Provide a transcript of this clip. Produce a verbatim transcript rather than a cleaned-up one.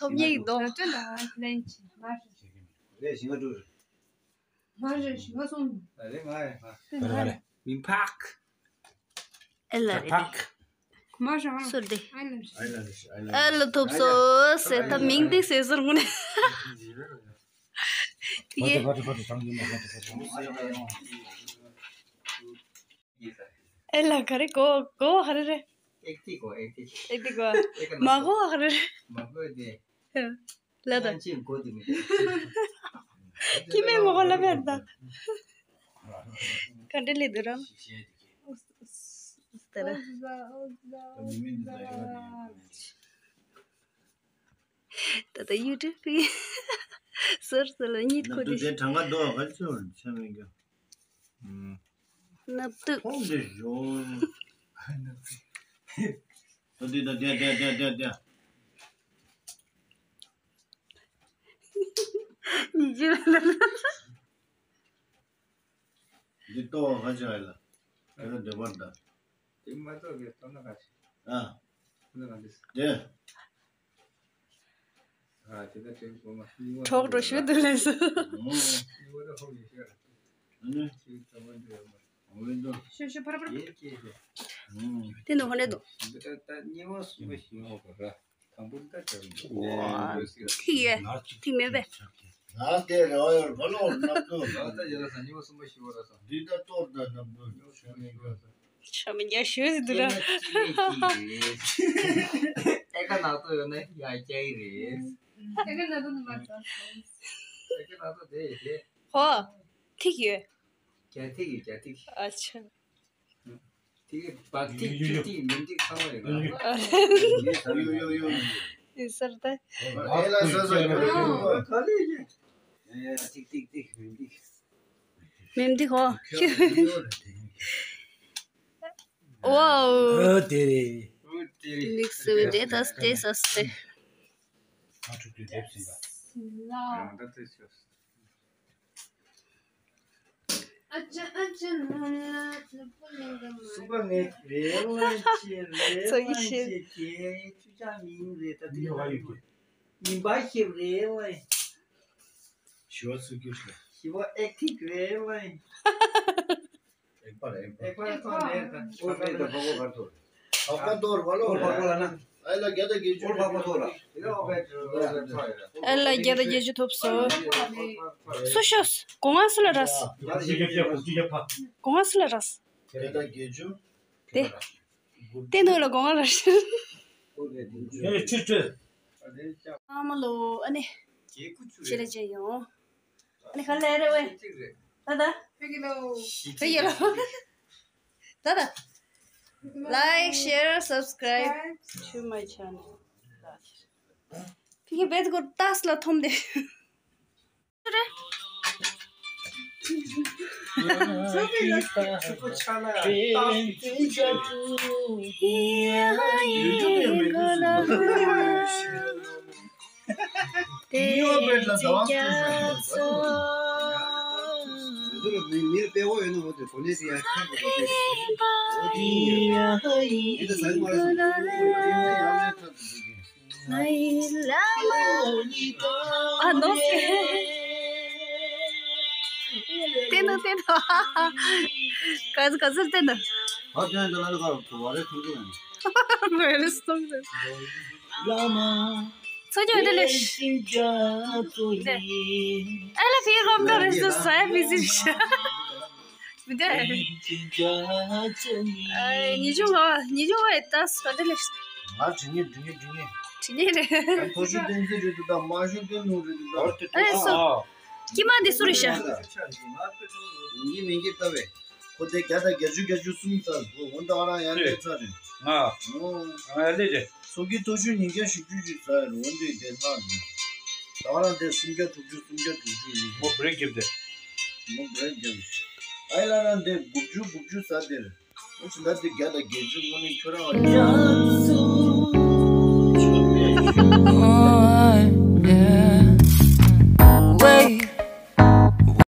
ཐོབ་ཉེས་ཀྱི་གདོང་། ལ་སྟོན་དང་ལན་ཅི་མ་རེད། རེད་ཞིང་ཁ་དྲུག་རེད། མ་རེད་ཞིང་ཁ་སོང་། ཨ་རེད་ང་རེད་ང་། རེད་རེད། མིན་ཕག་ཨེ་ལ་རེད། ཕག་མ་རེད། སོར་དེ། ཨ་ལ་ཨ་ལ་ཐོབ་སོ་ཟེར་ད་མིང་དེ་ཟེར་ཟེར་ངུ་ནས། དེ་གས། ཨེ་ལ་ག་རེ་གོ་གོ་ག་རེ་རེད། ཨེག་ཏི་གོ་ཨེག་ཏི། ཨེག་ཏི་གོ། མ་གོ་ག་རེ་རེད། མ་གོ་དེ། ལ་ད། ཅིན་གོ་དེ་མི། ཁྱི་མེད་མ་གོ་ལ་བེར་ད། ག་འདྲ་ལེ་དུ་རང་། ད་ར། ད་ད་ཡུ་ཊུབ་པི་ཟུར་ཟུར་ལ་གཉིད་ཁུག་དེ། དེ་གྲངས་ཀ་འདུག་ག་ཚོད་ཆ་མེད་གི། ནབ་ཏུ། ཁོང་དེ་ཞོ། ད་དེ་ད་དེ་དེ་དེ་དེ་དེ། ཉི་ཇི་ལ་ལ། འདི་ལྟོ་བ་ག་ཅི་ཨེ་ལ། དེ་ལ་འདོད་པར་གདའ། དེ་མ་གཏོགས་ཀྱི་ལྟོ་ན་ག་ཅི། ཨ། ལྟོ་ན་ག་ཅི། དེ། ཨ་དེ་ད་དེ་གོ་མ། གྲོགས་འགྲོ་ཞུ་དུ་ལས་སུ། ཨོ། ཨོ་ད་ཧོ་ཡེ་ཤེ། ཨ་ནི། ཤུ་ཤུ་ཕར་ཕར། དེ་ནི་ཧོ་ནེ་དོ། དང་པོ་ད་དྲན་ཐིག་ཡོད། ཐིག་མེད་པས། ང་དེ་རེ་བ་ཡོད་ག་ལོ་ནབ་དུ། ང་ད་ཡ་ལ་ས་ཉི་མ་གསུམ་པ་ཤི་བ་ར་ས། འདི་ད་གཏོར་ད་ནབ་དུ་ཤ་མེད་ག་ས། ཤ་མེད་རྒྱ་ཤོད་ཟི་དུ་ར། ཨེ་ཀ་ནག་ཏོ་ཡོད་ན་ཡ་རྒྱ་ཡི་རེད། ཨེ་ཀ་ནག་ཏོ་ནི་མ་ཙ། ཨེ་ཀ་ནག་ཏོ་དེ་ཡི་དེ། ཧོ། ཐིག་ཡོད། རྒྱ་ཐིག་ཡོད་རྒྱ་ཐིག་ཨ་ཆ། དེ་བག་ཐིག་ཆུ་ཐིག་མུན་ཐིག་ཚང་མ་ཡོད་ན། ཡོ་ཡོ་ཡོ། ཡིན་ཟེར་ད། ཨེ་ལ་ས་ས་ཡོ་ཡོ་ཡོ། ག་ལེ་ཡེ། ཡ་ཡ་ཐིག་ཐིག་ཐིག་མུན་ཐིག་མུན་ཐིག་ཧོ། ཝའོ། ཨ་དེ་རེད། དམིགས་སུ་དེ་ད་སྟེ་ས་སྟེ། ཨ་ཐུག་དུས་དེབ་ཟིན་པ། ཡང་ད་དེ་ཆོས། གསུམ་པ་ངས་རེད་ལ་ཆེ་རེད་ལ་ཆེ་ཁྱེད་ཆུ་ཆ་མིན་རེད་ད་དེ་ཡོད་ཡོད་མིན་པ་ཞིག་རེད་ལ། ཞི་བ་སུ་ཀྱོ་ཞིག་ཞི་བ་ཨེག་ཐིག་རེད་ལ། ཨེག་པ་རེད་ཨེག་པ། ཨེག་པ་ཐོན་རེད་ད། ཨོ་རེད་ད་ཕ་གོ་གར་ཐོར། ཨོ་ཕ་གོ་ཐོར་བ་ལོ། ཨོ་ཕ་གོ་ལ་ན། ཨེ་ལ་བརྒྱ་དང་བརྒྱད་ཅུ། ཨོ་ཕ་གོ་ཐོར་ལ། ཨེ་ལ་བརྒྱ་དང་བརྒྱད་ཅུ་ཐོབ་སོང་། སུ་ཤོས་གོང་ང་སུ་ལ་རས། གོང་ང་སུ་ལ་རས། བརྒྱ་དང་བརྒྱད་ཅུ། དེ། དེ་ནོ་ལ་གོང་ང་རས། ཨེ་ཁྲི་ཁྲི། ཨ་མ་ལོ་ཨ་ནི། ཁྱེད་ལ་ཅན་ཡོང་། ཨ་ནི་ག་ལེ་རེ་བས། ད་ད། ཕེ་གི་ལོ། ཕེ་གི་ལོ། ད་ད། Like, share, subscribe to my channel. ཕེ་གི་བེད་གོ་ཏཱས་ལ་ཐོམ་དེ། རེད། ཨ་ནོ་སི། ཏེ་ནོ་ཏེ་ནོ། ག་ཚོད་ག་ཚོད་ཏེ་ནོ། ཨ་ཏེ་ནོ་ལ་ལ་ག་རུ་ཐུ་བ་རེ་ཐུ་རེ། བེ་རི་སི་ཐུ་རེ། ཚོ་ཅོ་དེ་ལེ། ཨ་ལ་ཕི་རོམ་ཏོ་རེ་སུ་སའི་བི་ཟི་ཤ། མི་འདུག་ཨེ། ཉི་ཆུང་བ། ཉི་ཆུང་བ་ཡི་ད་སོ་དེ་ལེ། ང་དྲི་ངེས་དྲི་ངེས་དྲི་ངེས། དྲི་ངེས་རེད། ང་མཐོ་ཤོས་བསྟན་འཛིན་རེད་འདུག་དང་དམའ་ཤོས་བསྟན་ལུང་རེད་འདུག་དང་། ཨེ་སོ། ཀྱི་མ་འདི་སུ་རེད་ཤག་ཡིན་གྱི་མིན་གྱི་ལྟ་བས། ཁོ་དེ་བརྒྱ་དང་བརྒྱད་ཅུ་བརྒྱད་ཅུ་གསུམ་ཚར་འདུག་འོ་འདི་ཨ་རང་ཡང་བསྡད་ཚར་རེད། ང་། ཨོ། ང་ཡང་བསྡད་རེད། སོ་གི་མཐོ་ཤོས་ཉིས་བརྒྱ་བཞི་བཅུ་ཅིག་ཚར་རེད་འོ་འདི་བསྡད་ཚར་རེད། ད་ཨ་རང་དེ་སུམ་བརྒྱ་དྲུག་ཅུ་སུམ་བརྒྱ་དྲུག་ཅུ་ཡིན། མོ་བྷི་རེག་རྒྱབ་དེ། མོ་བྷི་རེག་རྒྱབ། ཨ་ཡ་ལ་རང་དེ་དགུ་བཅུ་དགུ་བཅུ་ཚར་དེ་རེད། ཨོ་ཙི་ད་དེ་བརྒྱ་དང་བརྒྱད་ཅུ་དངོས་གནས་ཁྱོད་རང་ལ།